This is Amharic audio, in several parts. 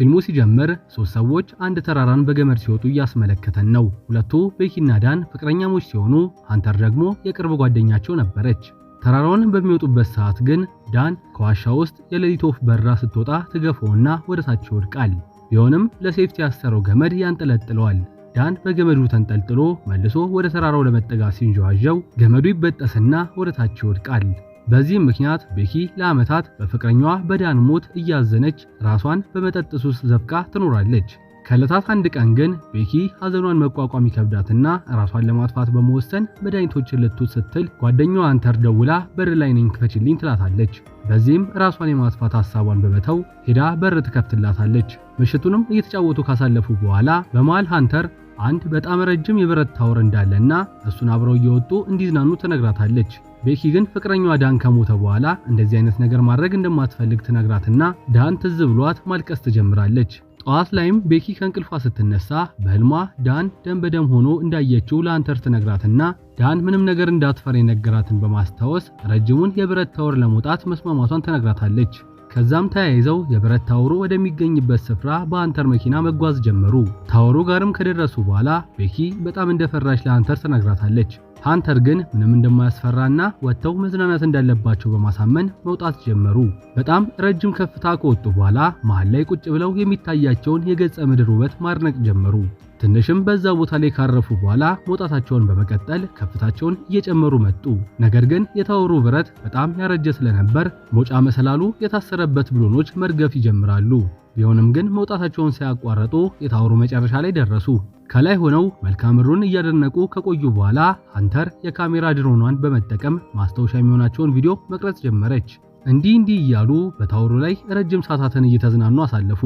ፊልሙ ሲጀምር ሶስት ሰዎች አንድ ተራራን በገመድ ሲወጡ እያስመለከተን ነው። ሁለቱ ቤኪና ዳን ፍቅረኛሞች ሲሆኑ ሃንተር ደግሞ የቅርብ ጓደኛቸው ነበረች። ተራራውን በሚወጡበት ሰዓት ግን ዳን ከዋሻ ውስጥ የሌሊት ወፍ በራ ስትወጣ ትገፋውና ወደ ታች ይወድቃል። ቢሆንም ለ safety ያሰረው ገመድ ያንጠለጥለዋል። ዳን በገመዱ ተንጠልጥሎ መልሶ ወደ ተራራው ለመጠጋት ሲንዠዋዠው ገመዱ ይበጠስና ወደ ታች ይወድቃል። በዚህም ምክንያት ቤኪ ለዓመታት በፍቅረኛዋ በዳን ሞት እያዘነች ራሷን በመጠጥ ሱስ ዘፍቃ ትኖራለች። ከዕለታት አንድ ቀን ግን ቤኪ ሐዘኗን መቋቋም ይከብዳትና ራሷን ለማጥፋት በመወሰን መድኃኒቶችን ልትውጥ ስትል ጓደኛዋ ሃንተር ደውላ "በር ላይ ነኝ፣ ክፈችልኝ" ትላታለች። በዚህም ራሷን የማጥፋት ሐሳቧን በመተው ሄዳ በር ትከፍትላታለች። ምሽቱንም እየተጫወቱ ካሳለፉ በኋላ በመሃል ሃንተር አንድ በጣም ረጅም የብረት tower እንዳለና እሱን አብረው እየወጡ እንዲዝናኑ ትነግራታለች። ቤኪ ግን ፍቅረኛዋ ዳን ከሞተ በኋላ እንደዚህ አይነት ነገር ማድረግ እንደማትፈልግ ትነግራትና ዳን ትዝ ብሏት ማልቀስ ትጀምራለች። ጠዋት ላይም ቤኪ ከእንቅልፏ ስትነሳ በህልሟ ዳን ደም በደም ሆኖ እንዳየችው ለሃንተር ትነግራትና ዳን ምንም ነገር እንዳትፈራ የነገራትን በማስታወስ ረጅሙን የብረት tower ለመውጣት መስማማቷን ትነግራታለች። ከዛም ተያይዘው የብረት tower ኡ ወደሚገኝበት ስፍራ በሃንተር መኪና መጓዝ ጀመሩ። Tower ኡ ጋርም ከደረሱ በኋላ ቤኪ በጣም እንደፈራች ለሃንተር ትነግራታለች። ሃንተር ግን ምንም እንደማያስፈራና ወጥተው መዝናናት እንዳለባቸው በማሳመን መውጣት ጀመሩ። በጣም ረጅም ከፍታ ከወጡ በኋላ መሃል ላይ ቁጭ ብለው የሚታያቸውን የገጸ ምድር ውበት ማድነቅ ጀመሩ። ትንሽም በዛ ቦታ ላይ ካረፉ በኋላ መውጣታቸውን በመቀጠል ከፍታቸውን እየጨመሩ መጡ። ነገር ግን የ tower ኡ ብረት በጣም ያረጀ ስለነበር መውጫ መሰላሉ የታሰረበት ብሎኖች መርገፍ ይጀምራሉ። ቢሆንም ግን መውጣታቸውን ሳያቋርጡ የ tower ኡ መጨረሻ ላይ ደረሱ። ከላይ ሆነው መልክዓ ምድሩን እያደነቁ ከቆዩ በኋላ ሃንተር የካሜራ ድሮኗን በመጠቀም ማስታወሻ የሚሆናቸውን ቪዲዮ መቅረጽ ጀመረች። እንዲህ እንዲህ እያሉ በ tower ኡ ላይ ረጅም ሰዓታትን እየተዝናኑ አሳለፉ።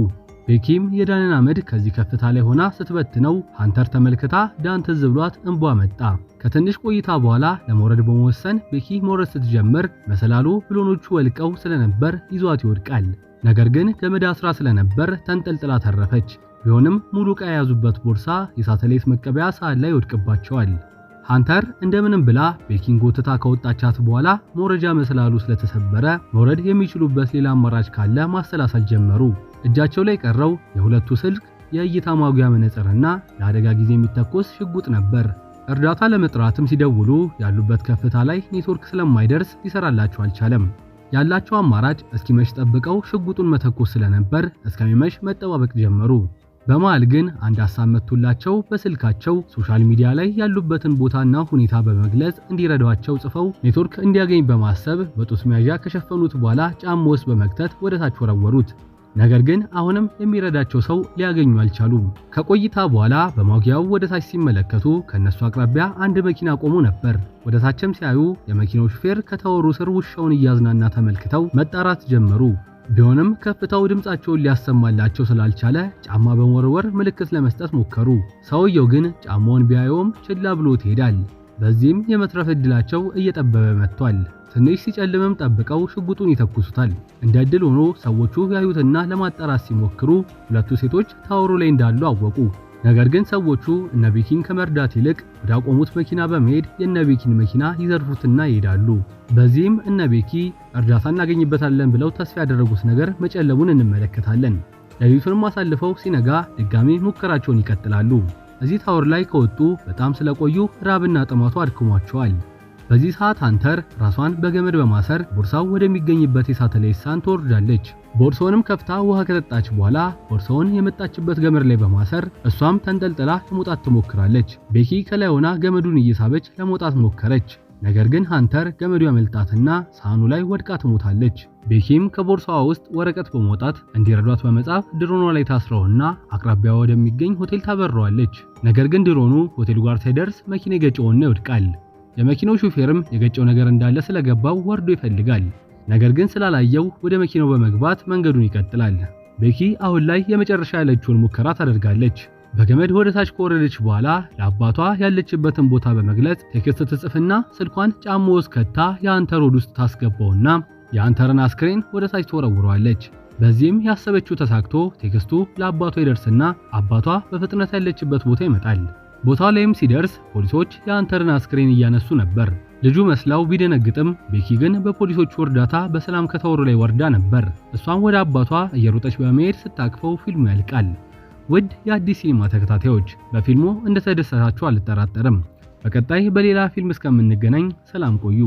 ቤኪም የዳንን አመድ ከዚህ ከፍታ ላይ ሆና ስትበትነው ሃንተር ተመልክታ ዳን ትዝ ብሏት እንቧ መጣ። ከትንሽ ቆይታ በኋላ ለመውረድ በመወሰን ቤኪ መውረድ ስትጀምር መሰላሉ ብሎኖቹ ወልቀው ስለነበር ይዟት ይወድቃል። ነገር ግን ገመድ አስራ ስለነበር ተንጠልጥላ ተረፈች። ቢሆንም ሙሉ ዕቃ የያዙበት ቦርሳ የሳተላይት መቀበያ ሳህን ላይ ይወድቅባቸዋል። ሃንተር እንደምንም ብላ ቤኪን ጎትታ ካወጣቻት በኋላ መውረጃ መሰላሉ ስለተሰበረ መውረድ የሚችሉበት ሌላ አማራጭ ካለ ማሰላሰል ጀመሩ። እጃቸው ላይ የቀረው የሁለቱ ስልክ፣ የእይታ ማጉያ መነጽርና ለአደጋ ጊዜ የሚተኮስ ሽጉጥ ነበር። እርዳታ ለመጥራትም ሲደውሉ ያሉበት ከፍታ ላይ ኔትወርክ ስለማይደርስ ሊሰራላቸው አልቻለም። ያላቸው አማራጭ እስኪመሽ ጠብቀው ሽጉጡን መተኮስ ስለነበር እስከሚመሽ መጠባበቅ ጀመሩ። በመሃል ግን አንድ ሐሳብ መጥቶላቸው በስልካቸው social media ላይ ያሉበትን ቦታና ሁኔታ በመግለጽ እንዲረዷቸው ጽፈው ኔትወርክ እንዲያገኝ በማሰብ በጡት መያዣ ከሸፈኑት በኋላ ጫማ ውስጥ በመክተት ወደ ታች ወረወሩት። ነገር ግን አሁንም የሚረዳቸው ሰው ሊያገኙ አልቻሉም። ከቆይታ በኋላ በማጉያው ወደ ታች ሲመለከቱ ከነሱ አቅራቢያ አንድ መኪና ቆሞ ነበር። ወደ ታችም ሲያዩ የመኪናው ሹፌር ከ tower ኡ ስር ውሻውን እያዝናና ተመልክተው መጣራት ጀመሩ። ቢሆንም ከፍታው ድምጻቸውን ሊያሰማላቸው ስላልቻለ ጫማ በመወርወር ምልክት ለመስጠት ሞከሩ። ሰውየው ግን ጫማውን ቢያየውም ችላ ብሎት ይሄዳል። በዚህም የመትረፍ ዕድላቸው እየጠበበ መጥቷል። ትንሽ ሲጨልምም ጠብቀው ሽጉጡን ይተኩሱታል። እንደ ዕድል ሆኖ ሰዎቹ ያዩትና ለማጣራት ሲሞክሩ ሁለቱ ሴቶች tower ኡ ላይ እንዳሉ አወቁ። ነገር ግን ሰዎቹ እነ ቤኪን ከመርዳት ይልቅ ወዳቆሙት መኪና በመሄድ የእነ ቤኪን መኪና ይዘርፉትና ይሄዳሉ። በዚህም እነ ቤኪ እርዳታ እናገኝበታለን ብለው ተስፋ ያደረጉት ነገር መጨለሙን እንመለከታለን። ሌሊቱንም አሳልፈው ሲነጋ ድጋሚ ሙከራቸውን ይቀጥላሉ። እዚህ tower ላይ ከወጡ በጣም ስለቆዩ ራብና ጥማቱ አድክሟቸዋል። በዚህ ሰዓት ሃንተር ራሷን በገመድ በማሰር ቦርሳው ወደሚገኝበት የሳተላይት ሳህን ትወርዳለች። ቦርሳውንም ከፍታ ውሃ ከጠጣች በኋላ ቦርሳውን የመጣችበት ገመድ ላይ በማሰር እሷም ተንጠልጥላ ለመውጣት ትሞክራለች። ቤኪ ከላይ ሆና ገመዱን እየሳበች ለመውጣት ሞከረች። ነገር ግን ሃንተር ገመዱ ያመልጣትና ሳህኑ ላይ ወድቃ ትሞታለች። ቤኪም ከቦርሳዋ ውስጥ ወረቀት በማውጣት እንዲረዷት በመጻፍ ድሮኗ ላይ ታስረውና አቅራቢያዋ ወደሚገኝ ሆቴል ታበረዋለች። ነገር ግን ድሮኑ ሆቴሉ ጋር ሳይደርስ መኪና ይገጨውና ይወድቃል። የመኪናው ሹፌርም የገጨው ነገር እንዳለ ስለገባው ወርዶ ይፈልጋል። ነገር ግን ስላላየው ወደ መኪናው በመግባት መንገዱን ይቀጥላል። ቤኪ አሁን ላይ የመጨረሻ ያለችውን ሙከራ ታደርጋለች። በገመድ ወደ ታች ከወረደች በኋላ ለአባቷ ያለችበትን ቦታ በመግለጽ text ትጽፍና ስልኳን ጫማ ውስጥ ከታ የሃንተር ሆድ ውስጥ ታስገባውና የሃንተርን አስክሬን ወደ ታች ትወረውረዋለች። በዚህም ያሰበችው ተሳክቶ text ኡ ለአባቷ ይደርስና አባቷ በፍጥነት ያለችበት ቦታ ይመጣል። ቦታው ላይም ሲደርስ ፖሊሶች የሃንተርን አስክሬን እያነሱ ነበር። ልጁ መስላው ቢደነግጥም ቤኪ ግን በፖሊሶቹ እርዳታ በሰላም ከ tower ኡ ላይ ወርዳ ነበር። እሷም ወደ አባቷ እየሮጠች በመሄድ ስታቅፈው ፊልሙ ያልቃል። ውድ የአዲስ ሲኒማ ተከታታዮች፣ በፊልሙ እንደተደሰታችሁ አልጠራጠርም። በቀጣይ በሌላ ፊልም እስከምንገናኝ ሰላም ቆዩ።